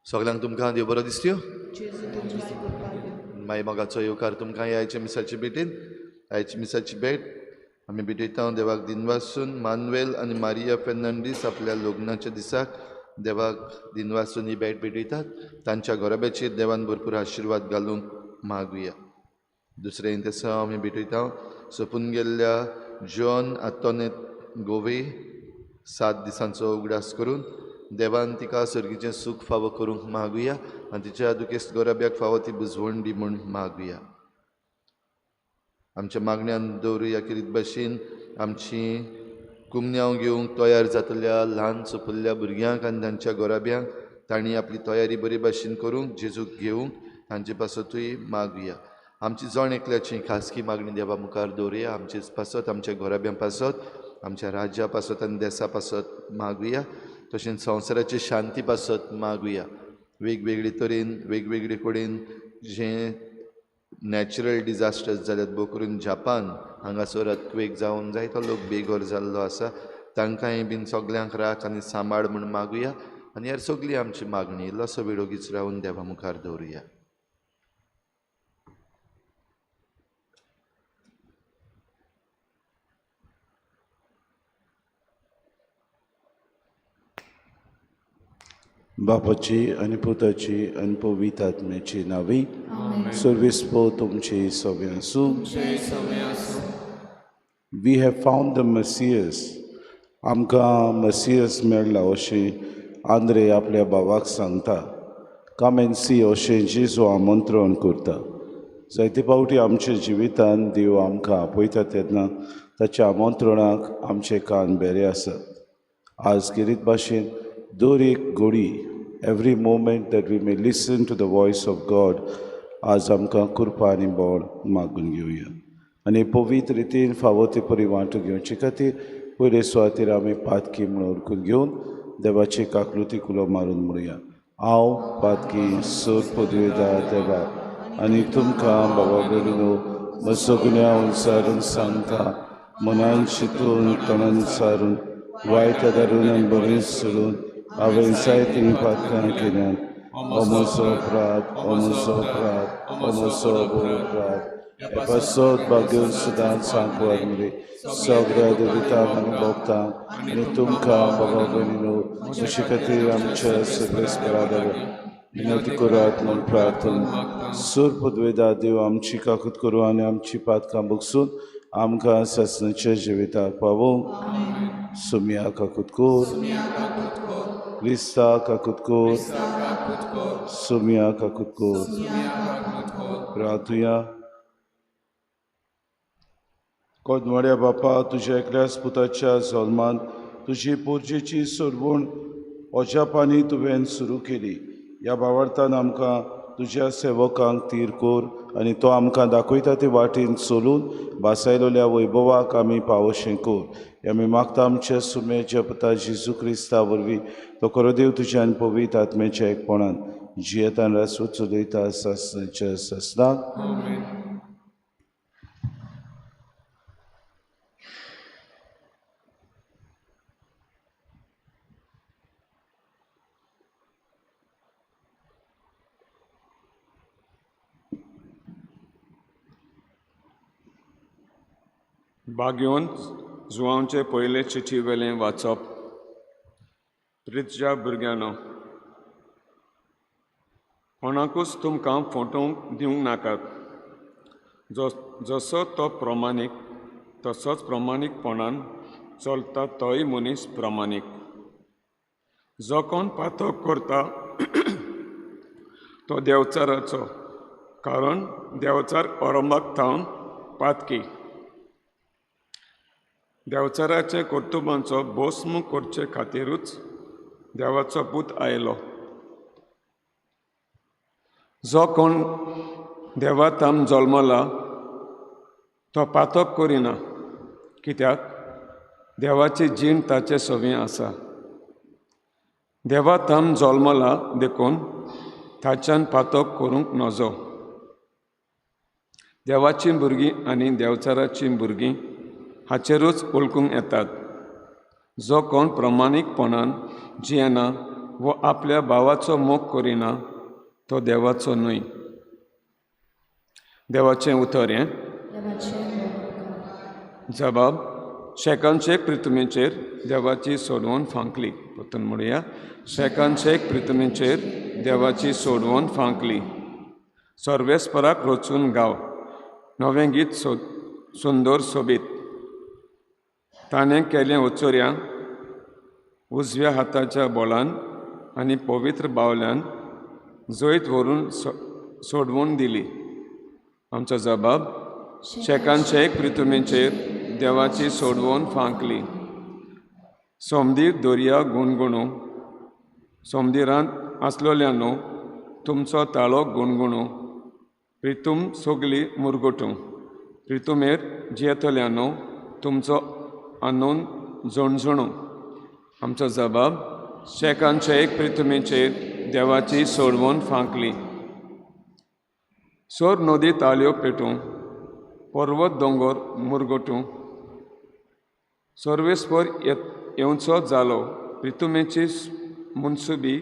सगळ्यांक तुमकां देव बरो दिसत्यो. मागीर मोगाचो येवकार तुमकां आयच्या मिसाचे भेटेन. आयच्या मिसाची भेट आमी भेटयता देवाक दिनवासून. मानुएल आनी मारिया फेर्नांडीस आपल्या लग्नाच्या दिसाक देवाक दिनवासून ही भेट भेटयतात. तांच्या घराब्याचेर देवान भरपूर आशिर्वाद घालूंक मागुया. दुसरें तेसा आमी भेटयता सोंपून गेल्ल्या जॉन आंतोनेत गोवे 7 दिसांचो उगडास करून देवान तिका सर्गीचें सूख फावो करूंक मागुया आनी तिच्या दुखेस्त गोराब्याक फावो ती बुजवण दी म्हूण मागुया. आमच्या मागण्यान दवरुया किरीत भाशेन आमची कुमन्यांव घेवंक तयार जातल्या ल्हान सोंपिल्ल्या भुरग्यांक आनी तांच्या गोराब्यांक तांणी आपली तयारी बरी भाशेन करूंक जेजूक घेवंक तांचे पासतूय मागुया. आमची जण एकल्याची खासगी मागणी देवा मुखार दवरुया. आमचेच पासत, आमच्या घोराब्यां पासत, आमच्या राज्या पासत आनी देसा पासत मागुया. तशेंच संवसाराची शांती पासत मागुया. वेगवेगळे तरेन वेगवेगळे कडेन जे नॅचरल डिजास्टर्स जाल्यात, भोव करून जापान हांगासर अर्थक्वेक जावन जायतो लोक बेघर जाल्लो आसा, तांकांय बीन सगल्यांक राख आनी सांबाळ म्हूण मागुया. आनी ह्या सगळी आमची मागणी इल्लोसो वेळ ओगीच रावन देवा मुखार दवरुया. बापाची आनी पुताची आनी पवित्र आत्म्याची नावी. सर्वीस पो तुमची सगळें आसूं. We have found the Messiah. आमकां मसियस मेळ्ळा अशें आंद्रे आपल्या भावाक सांगता. कम एंड सी अशें जेजू आमंत्रण करता. जायते फावटी आमच्या जिवितान देव आमकां आपयता तेन्ना ताच्या आमंत्रणाक आमचे कान बेरे आसात. आज गिरीत भाशेन दर एक घडी, every moment that we may listen to the voice of God, आज आमकां कृपा आनी बळ मागून घेवया आनी पवित्र रितीन फावो ते परी वांटू घेवचे खातीर पयले सुवातेर आमी पातकी म्हणून उरकून घेवन देवाची काकलुती कुलो मारून म्हणुया. हांव पातकी सोद पदवेदार देवा आनी तुमकां बाबा भयणीनो म्हजो गुन्यांव सारून सांगता, मनान चिंतून तणान सारून वायट धरून आनी बरें सोडून हांवें जायतीं पातकां केल्यात. हो म्हजो अपराध, हो म्हजो अपराध, हो म्हजो अपराध. हे पासत भाग्योन सदांच सांगपाक मरे सगळ्या देवितांक आनी भक्तांक आनी तुमकां बाबा भयणीनो म्हजे खातीर आमच्या सगळे विनंती करात म्हूण प्रार्थना. सूर पदवेदा देव आमची काकूत करूं आनी आमची पातकां बगसून आमकां सासणाच्या जिविताक पावोवंक. सुमिया काकूत कोर, क्रिस्ता काकूत कोर, सुमिया काकूत कोर. प्रार्थुया. कोदमड्या बापा, तुज्या एकल्याच पुताच्या जल्मान तुजी पुर्जेची सोडवण अजापांनी तुवें सुरू केली. ह्या भावार्थान आमकां तुज्या सेवकांक तीर कोर आनी तो आमकां दाखयता ते वाटेन चलून भासायलोल्या वैभवाक आमी पावोशें कोर. हे आमी मागता आमच्या सुम्याच्या पुता जेजू क्रिस्ता वरवीं. तो खरो देव तुज्या आनी पवित्र आत्म्याच्या एकपणान जियेतान रासो चलयता सासणाच्या सासणाक. बागयोन जुवांचे पयले चिठी वेलें वाचप. प्रितच्या भुरग्यांनो, कोणाकूच तुमकां फटोवंक दिवंक नाकात. जसो तो प्रमाणीक तसोच प्रमाणीकपणान चलता तोय मनीस प्रमाणीक. जो कोण पातक करता तो देवचाराचो, कारण देवचार ओरंबाक थावन पातकी. देवचाराचे कर्तुबांचो भस्म करचे खातीरूच देवाचो पूत आयलो. जो कोण देवाताम जल्मला तो पातक करिना, कित्याक देवाची जीण ताचे सवी आसा. देवाताम जल्मला देखून ताच्यान पातक करूंक नजो. देवाचीं भुरगीं आनी देवचाराचीं भुरगीं हाचेरूच वळखूंक येतात. जो कोण प्रमाणीकपणान जियेना वो आपल्या भावाचो मोग करिना तो देवाचो न्हय. देवाचें उतर हें. जबाब शेकान शेक प्रितुमेचेर देवाची सोडवण फांकली. परतून म्हणुया, शेकान शेक प्रितुमेचेर देवाची सोडवण फांकली. सर्वेस्पराक रचून गाव नवें गीत सुंदर सोबीत. ताणें केलें उचोऱ्या उजव्या हाताच्या बोलान आनी पवित्र बावल्यान जैत व्हरून सोडवून दिली. आमचो जबाब शेकान शेक प्रितुमेचेर देवाची सोडवण फांकली. सोमदीर दर्या गुणगुणू, सोमदिरांत आसलोल्यानो तुमचो ताळो गुणगुणू. प्रितूम सगली मुरगटूं, प्रितुमेर जियेतल्यानो तुमचो आनंद झणझणू. आमचो जबाब शेकान शेक प्रितुमेचेर देवाची सोडवण फांकली. सोर नदी ताळयो पेटूं, पर्वत दोंगर मुरगटूं. सर्वेस्पर येवचो जालो प्रितुमेची मनसुबी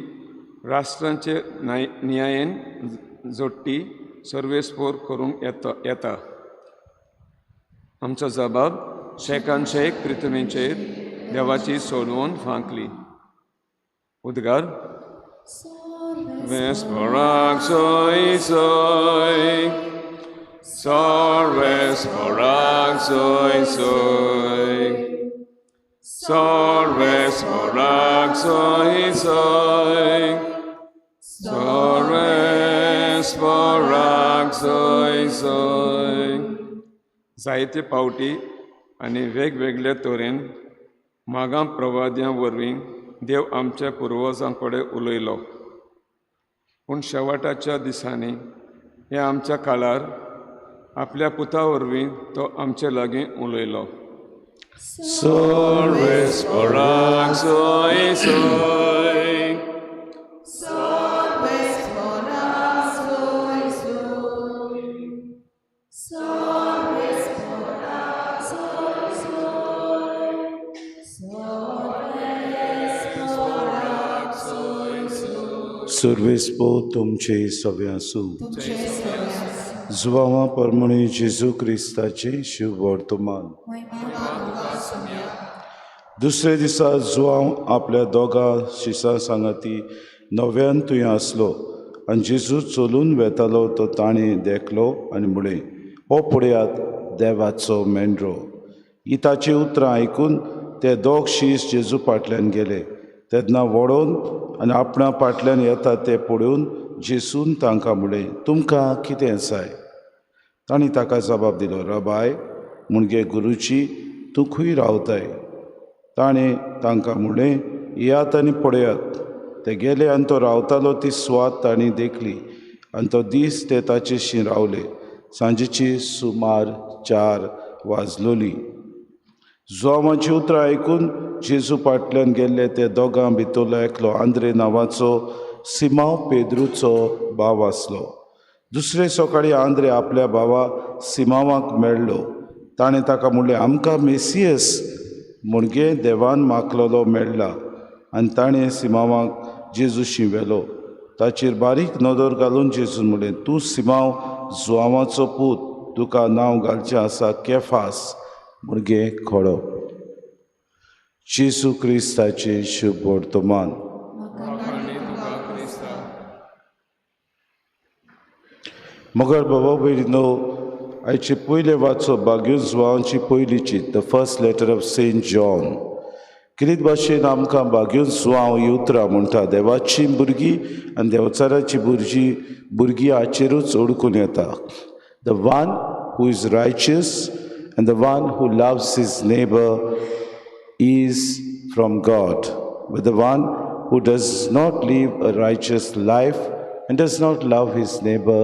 राष्ट्रांचे न्यायेन जोडटी सर्वेस्पर करूंक येता. आमचो जबाब शेकान शेक प्रितुमेचेर देवाची सोडवण फांकली. उद्गार सर्वेस्पराक सोय सोय, सर्वेस्पराक सोय सोय, सर्वेस्पराक सोय सोय, सर्वेस्पराक सोय सोय. जायते पावटी आनी वेगवेगळे तरेन मागां प्रवाद्यां वरवीं देव आमच्या पुर्वजां कडेन उलयलो. पूण शेवटाच्या दिसांनी हे आमच्या काळार आपल्या पुता वरवीं तो आमचे लागीं उलयलो. सर्वेस्पराक सोय सोय, सर्वेस्पराक सोय सोय, सर्वेस्पराक सोय सोय, सर्वेस्पराक सोय सोय. सर्वेस्पो तुमचे सगळे आसूं. जुवांवा परमणी जेजू क्रिस्ताचे शिव वर्तमान. दुसरे दिसा जुवांव आपल्या दोगां शिसां सांगाती नव्यान थंय आसलो आनी जेजू चलून वेतालो तो ताणें देखलो आनी म्हणलें, हो पळयात देवाचो मेंढरो. ही ताची उतरां आयकून ते दोग शीस जेजू फाटल्यान गेले. तेन्ना वळोवन आनी आपणा फाटल्यान येता ते पळोवन जेजून तांकां म्हणलें, तुमकां कितें जाय? तांणी ताका जबाब दिलो, रबाय मुणगे गुरुजी, तूं खंय रावताय? ताणें तांकां म्हणलें, येयात आनी पळयात. ते गेले आनी तो रावतालो ती सुवात तांणी देखली आनी तो दीस ते ताचेशी रावले. सांजेची सुमार 4 वाजलोली. जुवांवाची उतरां आयकून जेजू फाटल्यान गेल्ले ते दोगां भितरलो एकलो आंद्रे नांवाचो सिमांव पेद्रूचो भाव आसलो. दुसरे सकाळी आंद्रे आपल्या भावा सिमांवाक मेळ्ळो. ताणें ताका म्हणलें, आमकां मेसियस म्हणगे देवान मागलेलो मेळ्ळा. आनी ताणें सिमांवाक जेजूशी व्हेलो. ताचेर बारीक नदर घालून जेजून म्हणलें, तूं सिमांव जुवांवाचो पूत, तुका नांव घालचें आसा केफास म्हणगे खडो. जेजू क्रिस्ताचें शुभ वर्तमान. मगर बाबा भयणीनो, आयचे पयले वाचो बाग्यून जुवांची पयली चीत, the first letter of Saint John. किरीत भाशेन आमकां बाग्यून जुवांव ही उतरां म्हणटा, देवाची भुरगीं आनी देवचाराची भुरगीं हाचेरूच ओडकून येता. The one who is righteous and the one who loves his neighbour is from God, but the one who does not live a righteous life and does not love his neighbor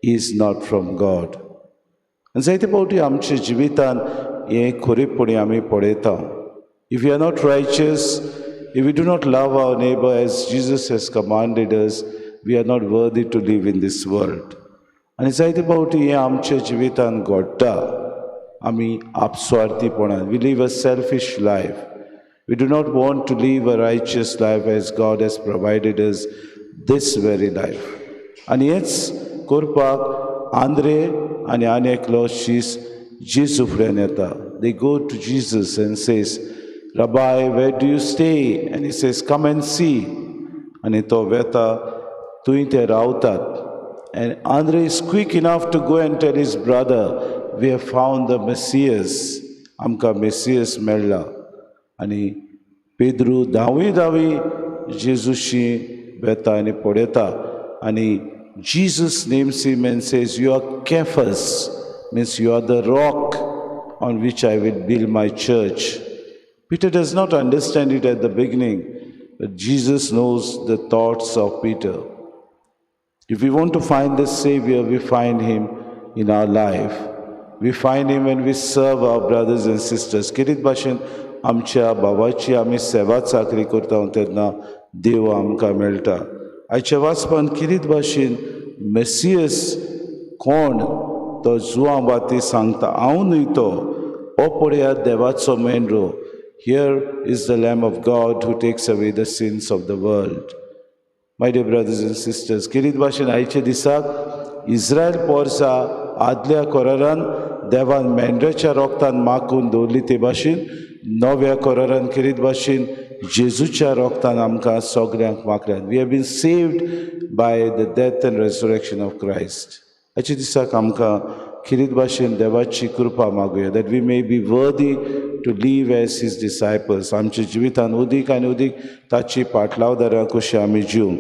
is not from God. आनी जायते फावटी आमच्या जिवितान हें खरेपणी आमी पळयता. If you are not righteous, if you do not love our neighbour as Jesus has commanded us, we are not worthy to live in this world. आनी जायते फावटी हें आमच्या जिवितान घडटा. आमी आपस्वार्थीपणान, we live a selfish life. We do not want to live a righteous life as God has provided us this very life. आनी हेंच करपाक आंद्रे आनी आनी एकलो शीस जेजू फुड्यान येता. They go to Jesus and says, Rabbi, where do you stay? And he says, come and see. आनी तो वेता, थंय ते रावतात. And Andre is quick enough to go and tell his brother, we have found the Messias. आमकां messiest मेळ्ळा. आनी पेद्रू धांवी धांवी जेजूशी वेता आनी पळयता. आनी Jesus names him and says, you are Cephas, means you are the rock on which I will build my church. Peter does not understand it at the beginning, but Jesus knows the thoughts of Peter. If we want to find the Savior, we find him in our life. We find him when we serve our brothers and sisters. किरीत भाशेन आमच्या भावाची आमी सेवा चाकरी करता तेन्ना देव आमकां मेळटा. आयच्या वाचपान किरीत भाशेन मेसियस कोण तो जुवां बाती सांगता, हांव न्हय तो, हो पळयात देवाचो मेंढरो. Here is the Lamb of God who takes away the sins of the world. My dear brothers and sisters, किरीत भाशेन आयच्या दिसाक इस्रायल पोरसा आदल्या कोरारान देवान मेंढऱ्याच्या रोगतान माखून दवरली, ते भाशेन नव्या कोरारान किरीत भाशेन जेजूच्या रोगतान आमकां सगळ्यांक माखल्यात. We have been saved by the death and resurrection of Christ. आयच्या दिसाक आमकां किरीत भाशेन देवाची कृपा मागुया, that we may be worthy to live as his disciples. आमच्या जिवितान उदीक आनी उदीक ताची पाटलावदारां कशी आमी जिवंक,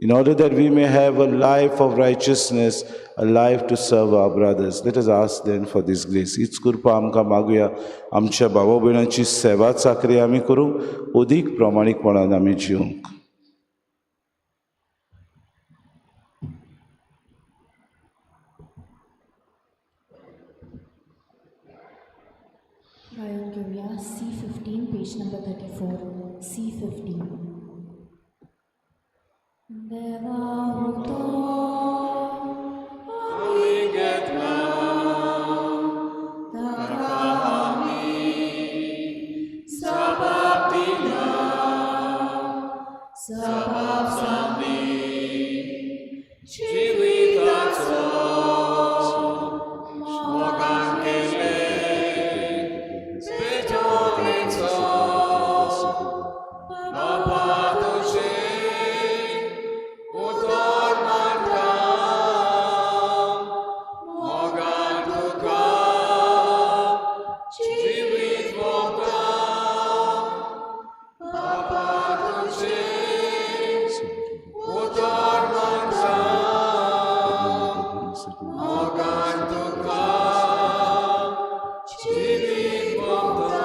in order that we may have a life of righteousness, a life to serve our brothers. Let us ask then for this grace. हीच कृपा आमकां मागुया, आमच्या भावा भयणांची सेवा चाकरी आमी करूंक अदीक प्रामाणीकपणान आमी जिवंक. गायन घेवया C15, page number 34, C15. देवा तो आमी घेतला ताका आमी सबाब दिला, सबाब सामी जिविताचो मोगान केले पेटोवणेचो बाबा तुझे उतर मानता, मोगान तुका जिवीत भोगता, बाबा तुझे उतर मानता, मोगान तुका जिवीत भोगता.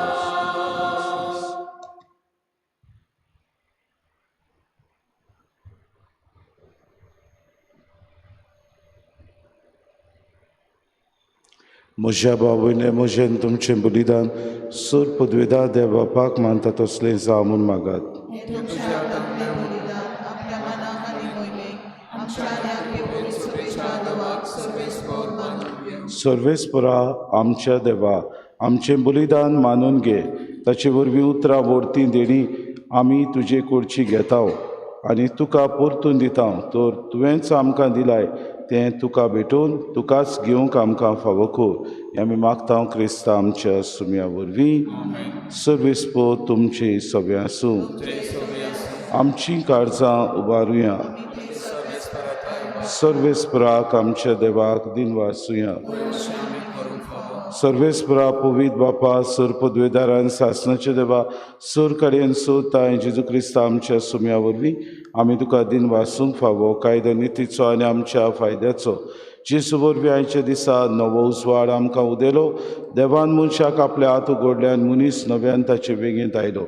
म्हज्या बाबूने म्हजें तुमचें बलिदान सोर पदवेदार देव बापाक मानता तसलें जावं म्हूण मागात. हें तुमच्या आपलें बलिदान आपल्या मनाक आनी मोहिमेक आमच्या आनी आपले पवित्र देवाक सर्वेस्पोर मानून घेवं. सर्वेस्परा आमच्या देवा, आमचें बलिदान मानून घे, ताचे वरवीं उतरां व्हरती देणी आमी तुजे कडची घेता आनी तुका परतून दिता, तर तुवेंच आमकां दिलाय तें तुका भेटोवन तुकाच घेवंक आमकां फावो कर. हें आमी मागता क्रिस्ता आमच्या सुम्या वरवीं. सर्वेस्पोर तुमचे सगळें आसूं. आमचीं काळजां उबारुया. सर्वेस्पराक आमच्या देवाक दिनवासुया. सर्वेस्परा पवित्र बापा सर पदवेदारान सासनाचे देवा सर कडेन सोताय जेजू क्रिस्ता आमच्या सुम्या वरवीं आमी तुका दिन वासूंक फावो कायदो नितीचो आनी आमच्या फायद्याचो जेजू वरवीं आयच्या दिसा नवो उजवाड आमकां उदेलो. देवान मनशाक आपल्या हात उगडल्यान मनीस नव्यान ताचे वेगेंत आयलो.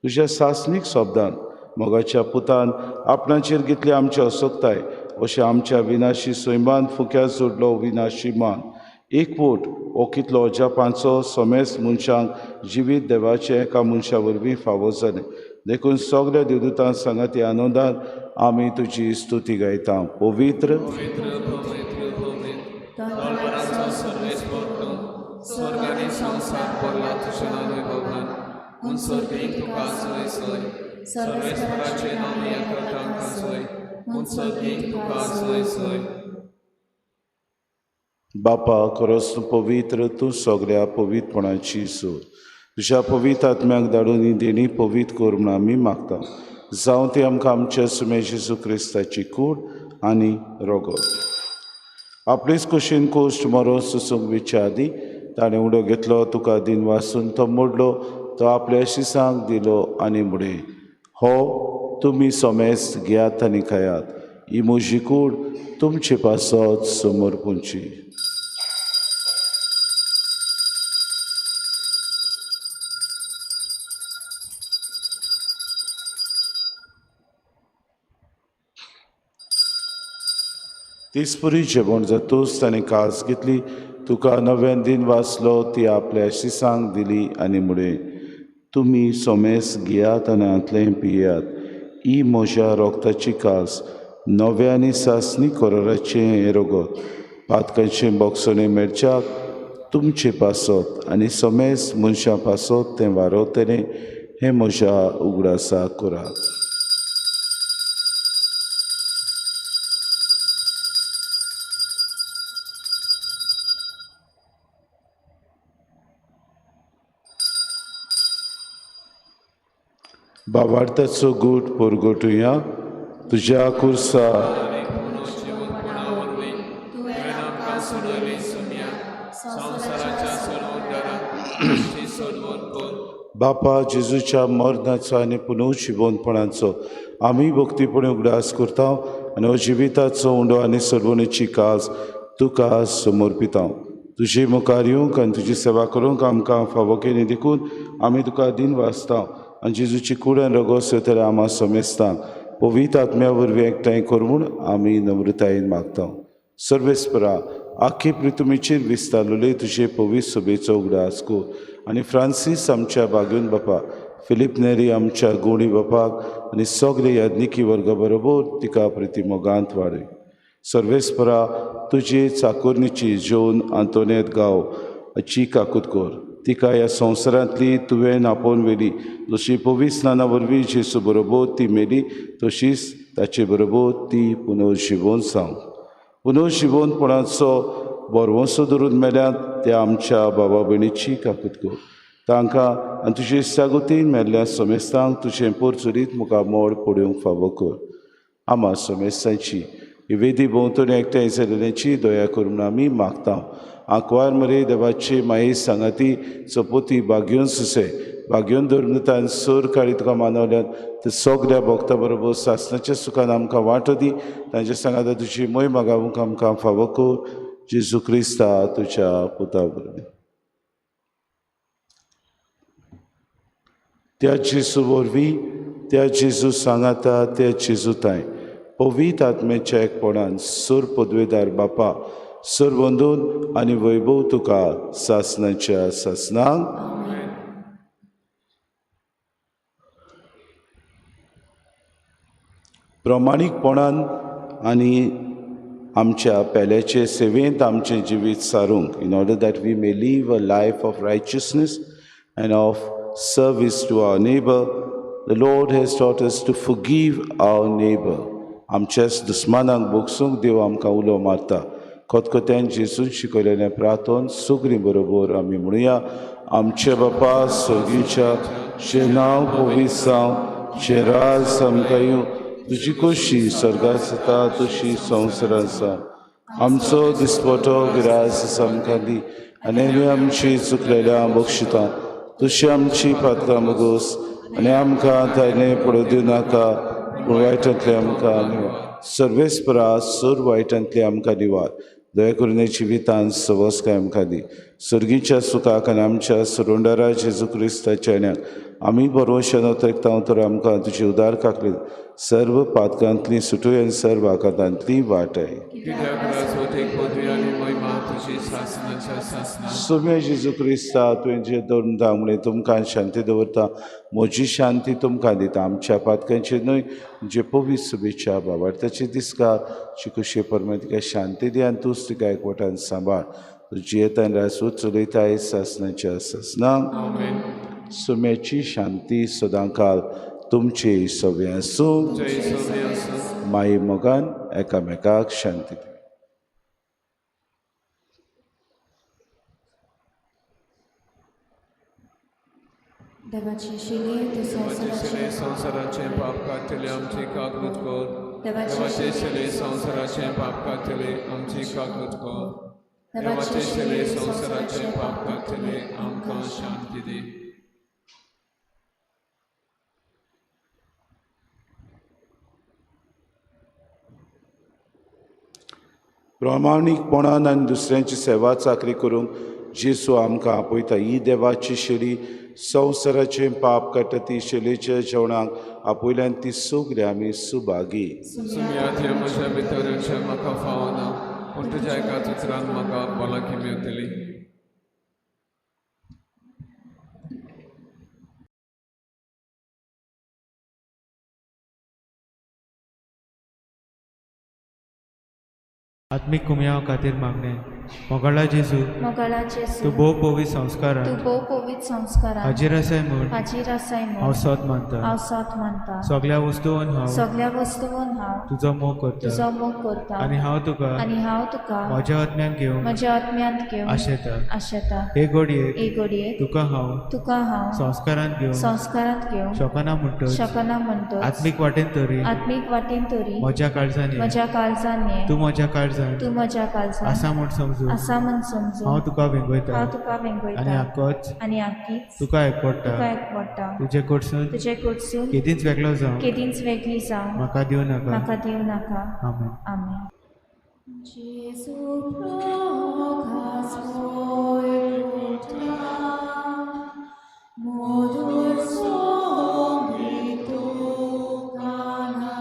तुज्या सासणीक शब्दान मोगाच्या पुतान आपणाचेर घेतली आमची असक्ताय अशें आमच्या विनाशी सैमान फुक्या जोडलो विनाशी मान. एकवट हो कितलो अजापांचो समेस्त मनशांक जिवीत देवाचें एका मनशा वरवीं फावो जालें. देखून सगल्या देवदूतां सांगाती आनंदान आमी तुजी स्तुती गायता. पवित्र बापा खरोच तूं पवित्र, तूं सगल्या पवित्रपणाची सूर. तुज्या पवित्र आत्म्याक धाडून ही देणी पवित्र कर म्हूण आमी मागता. जावं ती आमकां आमच्या सुमे जेजू क्रिस्ताची कूड आनी रोगत. आपलेच कुशीन कोश्ट मरोन सोसूंक वेच्या आदीं ताणें उडो घेतलो, तुका दिन वासून तो मोडलो, तो आपल्या शिसांक दिलो आनी म्हणलें, हो तुमी सोमेस्त घेयात आनी खायात, ही म्हजी कूड तुमचे पासत समर्पूंची. तीसपुरी जेवण जातूच ताणें कास घेतली, तुका नव्यान दिन वाचलो, ती आपल्या शिसांक दिली आनी म्हणलें, तुमी सोमेस घेयात आनी हांतलें पियात, ही म्हज्या रोगताची कास नव्या आनी सासणी कराराचें हें रोगत पातकांचें बोगसणें मेळच्याक तुमचे पासत आनी समेस्त मनशां पासत तें वारवतलें, हें म्हज्या उगडासा करात. बाबार्थाचो गूट परगटुया तुज्या कुर्सा बापा जेजूच्या मरणाचो आनी पुनर्जिवनपणाचो आमी भक्तीपणी उगडास करता आनी जिविताचो उंडो आनी सर्वणेची काज तुका समर्पिता. तुजे मुखार येवंक आनी तुजी सेवा करूंक आमकां फावो केली देखून आमी तुका दिन वाचता आनी जेजूची कूड आनी रगत सोयतल्या आमा समेस्तांक पवित्र आत्म्या वरवीं एकठांय कर म्हूण आमी नम्रतायेन मागता. सर्वेस्परा आख्खी पृथ्वीचेर विस्तारलेले तुजे पवित्र सभेचो उगडास कर आनी फ्रांसीस आमच्या बागेवन बापा, फिलीप नेरी आमच्या गोडी बापाक आनी सगळे याज्ञिकी वर्गा बरोबर तिका प्रिती मोगांत वाडय. सर्वेस्परा तुजे चाकोरणीची जोन आंतोनेत गांव हाची काकूत कर, तिका ह्या संवसारांतली तुवें आपोवन व्हेली, जशी पवित्र स्नाना वरवीं जेजू बरोबर ती मेली तशीच ताचे बरोबर ती पुनर्जिवोन जावं. पुनर्जिवोनपणाचो बरवंसो धरून मेल्यात त्या आमच्या बाबा भयणीची काकूत कर, तांकां आनी तुजे सागोतीन मेल्ल्या समेस्तांक तुजें पोरचुरीत मुखामोड पळोवंक फावो कर. आमा समेस्तांची ही वेदी भोंवतणी एकठांय जाल्ल्याची दया कर म्हूण आमी मागता. आंकवार मरे देवाची माये सांगाती चपोती बागयोन सुसे बागयोन धर्मतान सर काळी तुका मानवल्यात ते सगल्या भक्ता बरोबर सासणाच्या सुखान आमकां वांटो दी, तांच्या सांगाता तुजी मोय मागावंक आमकां फावो कर. जेजू क्रिस्ता तुज्या पुता वरवीं. त्या जेजू वरवीं, त्या जेजू सांगाता, त्या जेजू ताय पवित्र आत्म्याच्या एकपणान सर पदवेदार बापा सर वंदून आनी वैभव तुका सासणाच्या सासणाक. प्रमाणीकपणान आनी आमच्या पेल्याचे सेवेंत आमचें जिवीत सारूंक, in order that we may live a life of righteousness and of service to our neighbour, the Lord has taught us to forgive our neighbour. आमच्याच दुस्मानांक बोगसूंक देव आमकां उलो मारता. खतखत्यान जेजून शिकयलेलें प्रार्थन सगळीं बरोबर आमी म्हणुया. आमचे बापा सर्गीच्या, तुजें नांव पवित्र जावं, तुजें राज आमकां येवं, तुजी खोशी स्वर्गांत जाता तशी संवसारांत जावं. आमचो दिसपटो विरास आमकां दी आनी आमी आमची चुकलेल्या बक्षिता तशी आमची पात्रां मुगोस आनी आमकां ताणे पडो दिवं नाका पूण वायटांतले आमकां निवार. सर्वेस्परा सर वायटांतले आमकां निवार. दया करून जिवितान सवस्काय आमकां दी. सर्गीच्या सुखाक आनी आमच्या सुरुंडरा जेजू क्रिस्ताच्या न्याक आमी बरोवशे नोतरेकता तर आमकां तुजी उदार काकली सर्व पातकांतली सुटूय आनी सर्व आकांतांतली वाटय. सोम्या जेजू क्रिस्ता तुवें जे दवरून म्हणलें तुमकां शांती दवरता, म्हजी शांती तुमकां दिता. आमच्या पातकांचेर न्हय जे पवित्र शुभेच्छा बाबार्थाची दिसका चिकुशे परमे तिका शांती दी आनी तूंच तिका एकवटान सांबाळ. तूं जियेता आनी राजवट चलयताय सासणाच्या सासणाक. सोम्याची शांती सदांकाल तुमचे सगळें आसूं. माई मोगान एकामेकाक शांती दी. देवाची शिले तूं संवसाराचें पाप काडटले आमची काकूत कर. देवाचे शिले संवसाराचें पाप काडटले आमची काकूत कर. देवाचे शिले संवसाराचें पाप काडटले आमकां शांती दी. प्रामाणीकपणान आनी दुसऱ्यांची सेवा चाकरी करूंक जेजू आमकां आपयता. ही देवाची शेली संवसाराचें पाप काडटा ती शेलीच्या जेवणाक आपयल्यान ती सगळी आमी सुभागी. म्हज्या भितर म्हाका फावना पूण तुज्या एकाच उतरान म्हाका भलायकी मेळटली. आत्मीक कुमयाव खातीर मागणें. मोगाळा जेजू, मोगाळा जेजू, तूं भोव पवित्र संस्कारान, तूं भोव पवित्र संस्कारान हाजीर आसाय म्हूण, हाजीर आसाय म्हूण हांव सोद मानता, हांव सोद मानता. सगळ्या वस्तून हांव, सगळ्या वस्तून हांव तुजो मोग करता, तुजो मोग करता. आनी हांव तुका, आनी हांव तुका म्हज्या आत्म्यान घेवंक, म्हज्या आत्म्यांत घेवंक आशेता, आशेता. हे घडयेक, हे घडयेक तुका हांव, तुका हांव संस्कारांत घेवंक, संस्कारांत घेवंक शकना म्हणटच, शकना म्हणटच, आत्मीक वाटेन तरी, आत्मीक वाटेन तरी म्हज्या काळजान, म्हज्या काळजान ये, तूं म्हज्या काळजान, तूं म्हज्या काळजान आसा म्हूण समजून, आसा म्हूण समजून हांव तुका वेंगयता, हांव तुका वेंगयता. आनी आकोच, आनी आकीच तुका एकवडटा, तुका एकवडटा. तुजे कडसून, तुजे कडसून केदींच वेगळो जावं, केदींच वेगळी जावं म्हाका दिवं नाका, म्हाका दिवं नाका. आमेन. आमेन. जेजू प्रकाश होय उठला, मधुर संगीत गाना,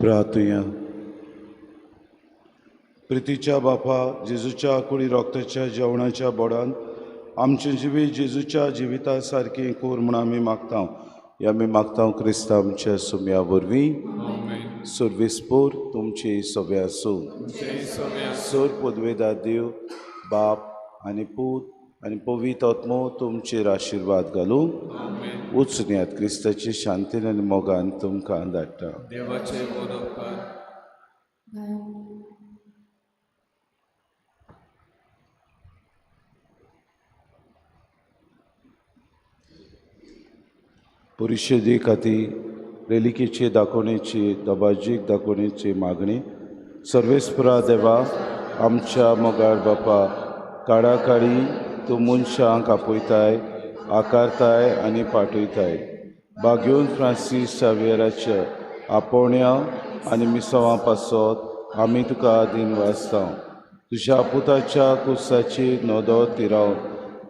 प्रार्थुया. प्रितीच्या बापा, जेजूच्या कुडी रोगताच्या जेवणाच्या बोडान आमचें जिवीत जेजूच्या जिविता सारकें कोर म्हूण आमी मागता. हे आमी मागता क्रिस्तांव आमच्या सुम्या वरवीं. सर्वेस्पोर तुमची सगळे आसूं. सोर पदवेदार देव बाप आनी पूत आनी पवित्र आत्मो तुमचेर आशिर्वाद घालूं. वचुनयात क्रिस्ताची शांतीन आनी मोगान तुमकां धाडटा. देवाचे उपकार. परिशदे खातीर रेलिकेचे दाखोवणेची दबाजीक दाखोवणेची मागणी. सर्वेस्परा देवा, आमच्या मोगाळ बापा, काळाकाळी तूं मनशांक आपयताय, आकारताय आनी पाठयताय. बागेवन फ्रांसीस सावियराच्या आपोवण्या आनी मिसवां पासत आमी तुका दिनवासता. तुज्या पुताच्या कुसाची नदर तिरावन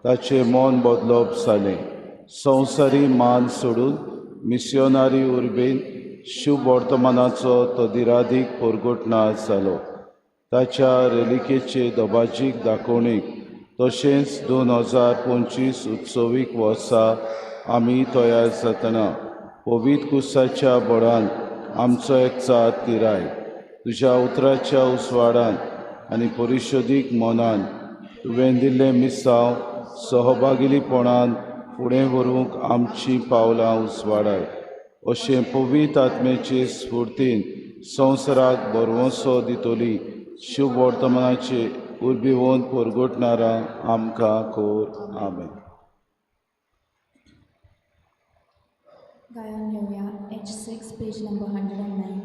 ताचें मन बदलप जालें. संवसारी मान सोडून मिसियोनारी उर्बेन शुभ वर्तमानाचो तो दिरादीक परगटना जालो. ताच्या रेलिकेचे दबाजीक दाखोवणेक तशेंच 2025 उत्सवीक वर्सा आमी तयार जातना पवित्र कुसाच्या बळान आमचो एकचार तिराय. तुज्या उतराच्या उजवाडान आनी परिशदीक मनान तुवें दिल्लें मिसांव सहभागिलीपणान फुडें व्हरूंक आमचीं पावलां उजवाडाय. अशें पवित्र आत्म्याचे स्फुर्तीन संवसाराक भरवंसो दितली शुभ वर्तमानाचे उर्बेवन परगटणारा आमकां कोर. आमेन. गायन घेवया H6 page number 109.